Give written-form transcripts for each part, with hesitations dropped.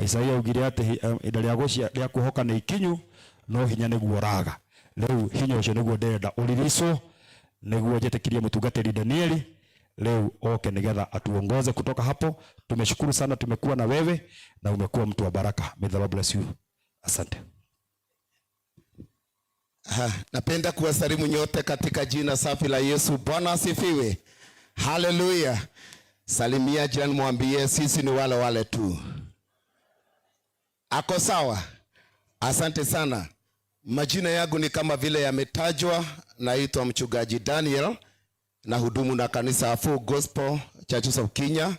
Isaia augire atĩ ihinda rĩa rĩa kuohoka nĩ ikinyu, no hinya nĩguo ũraga. Rĩu hinya ũcio nĩguo ndĩrenda ũriricwo, nĩguo njĩtĩkirie mũtungatĩri Danieli leo oke nigetha atuongoze kutoka hapo. Tumeshukuru sana, tumekuwa na wewe na umekuwa mtu wa baraka. May the Lord bless you. Asante. Ha, napenda kuwasalimu nyote katika jina safi la Yesu. Bwana asifiwe. Haleluya. Salimia jirani, mwambie sisi ni wale wale tu. Ako sawa? Asante sana. Majina yangu ni kama vile yametajwa, naitwa mchungaji Daniel na hudumu na kanisa Full Gospel Churches of Kenya.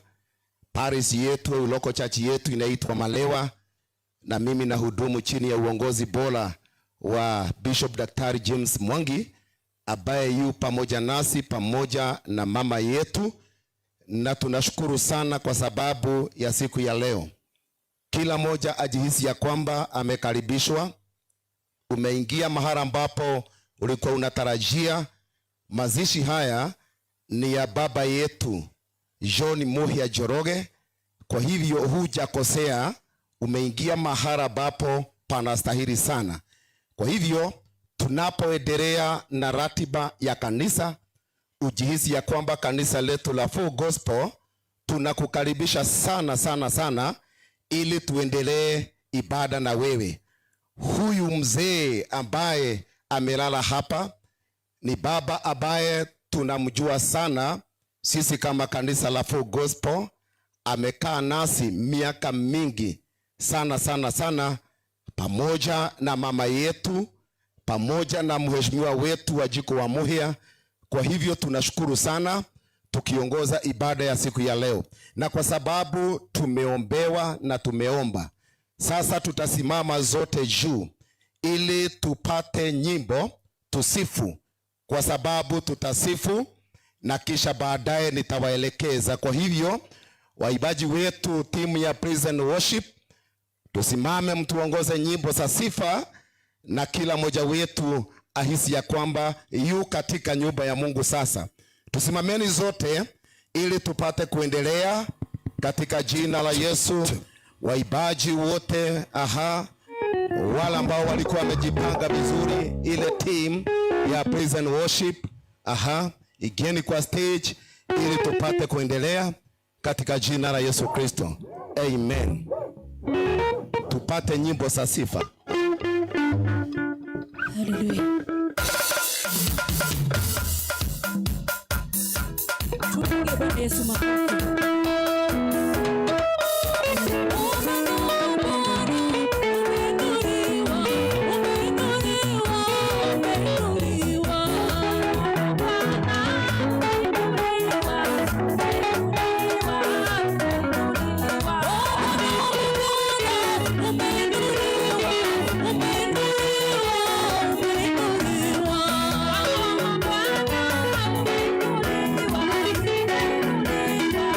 Parish yetu, local church yetu inaitwa Malewa, na mimi na hudumu chini ya uongozi bora wa Bishop Daktari James Mwangi ambaye yu pamoja nasi pamoja na mama yetu, na tunashukuru sana kwa sababu ya siku ya leo. Kila moja ajihisi ya kwamba amekaribishwa. Umeingia mahala ambapo ulikuwa unatarajia. Mazishi haya ni ya baba yetu John Muhia Njoroge, kwa hivyo hujakosea, umeingia mahala ambapo panastahili sana. Kwa hivyo tunapoendelea na ratiba ya kanisa, ujihisi ya kwamba kanisa letu la Full Gospel tunakukaribisha sana sana sana, ili tuendelee ibada na wewe. Huyu mzee ambaye amelala hapa ni baba ambaye tunamjua sana sisi kama kanisa la Full Gospel. Amekaa nasi miaka mingi sana sana sana, pamoja na mama yetu, pamoja na mheshimiwa wetu Wanjiku wa Muhia. Kwa hivyo tunashukuru sana tukiongoza ibada ya siku ya leo, na kwa sababu tumeombewa na tumeomba, sasa tutasimama zote juu ili tupate nyimbo tusifu, kwa sababu tutasifu na kisha baadaye nitawaelekeza. Kwa hivyo waimbaji wetu, timu ya Praise and Worship, tusimame mtuongoze nyimbo za sifa, na kila mmoja wetu ahisi ya kwamba yu katika nyumba ya Mungu. Sasa tusimameni zote ili tupate kuendelea katika jina la Yesu. Waimbaji wote, aha, wale ambao walikuwa wamejipanga vizuri, ile team ya Praise and Worship, aha, ingieni kwa stage ili tupate kuendelea katika jina la Yesu Kristo, amen. Tupate nyimbo za sifa. Haleluya. Tupige Bwana Yesu makofi. Umeinuliwa, umeinuliwa, umeinuliwa. Bwana, umeinuliwa, umeinuliwa, umeinuliwa. Umeinuliwa, umeinuliwa, umeinuliwa. Bwana, umeinuliwa, umeinuliwa.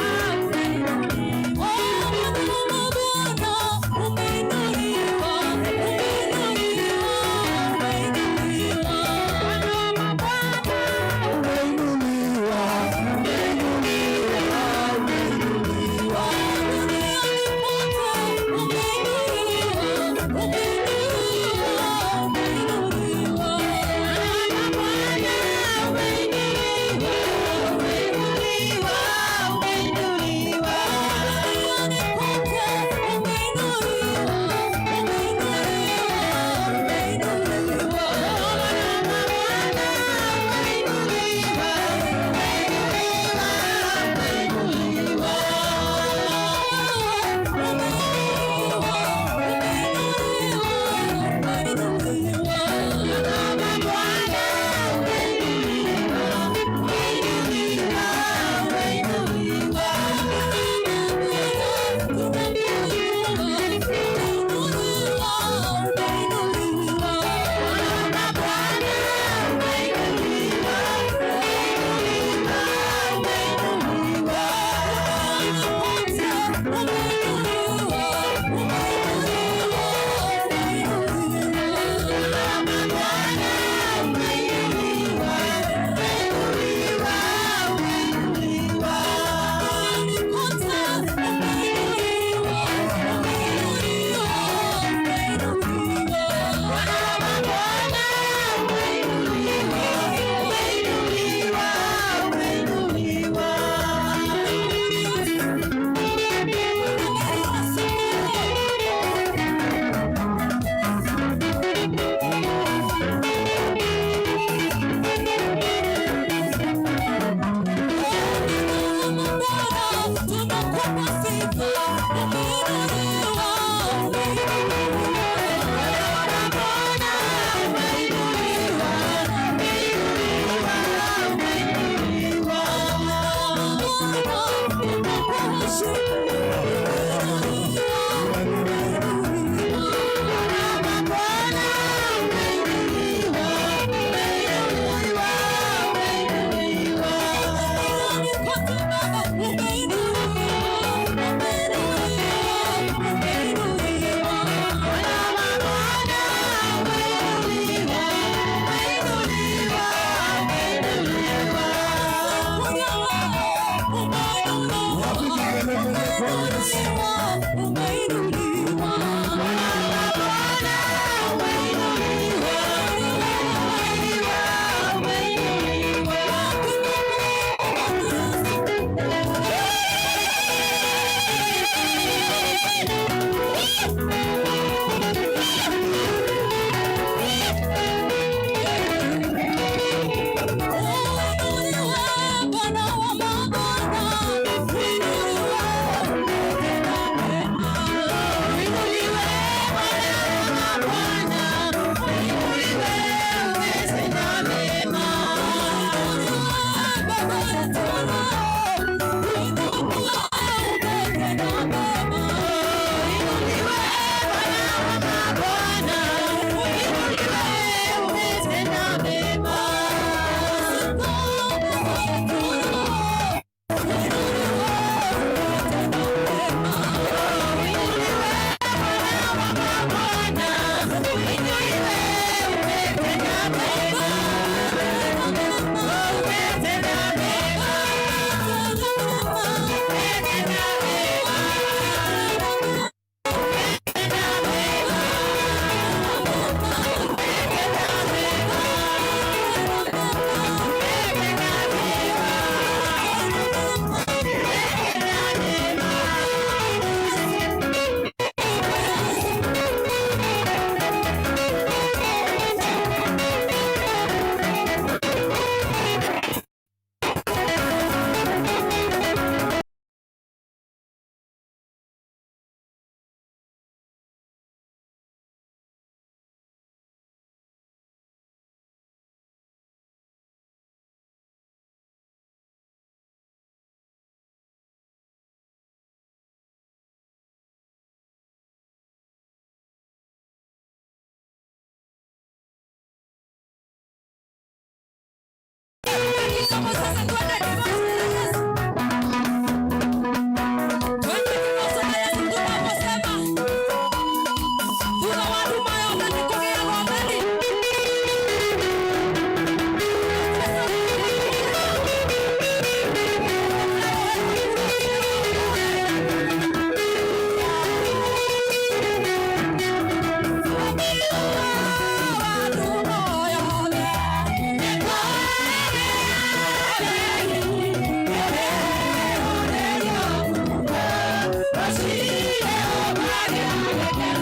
Bwana.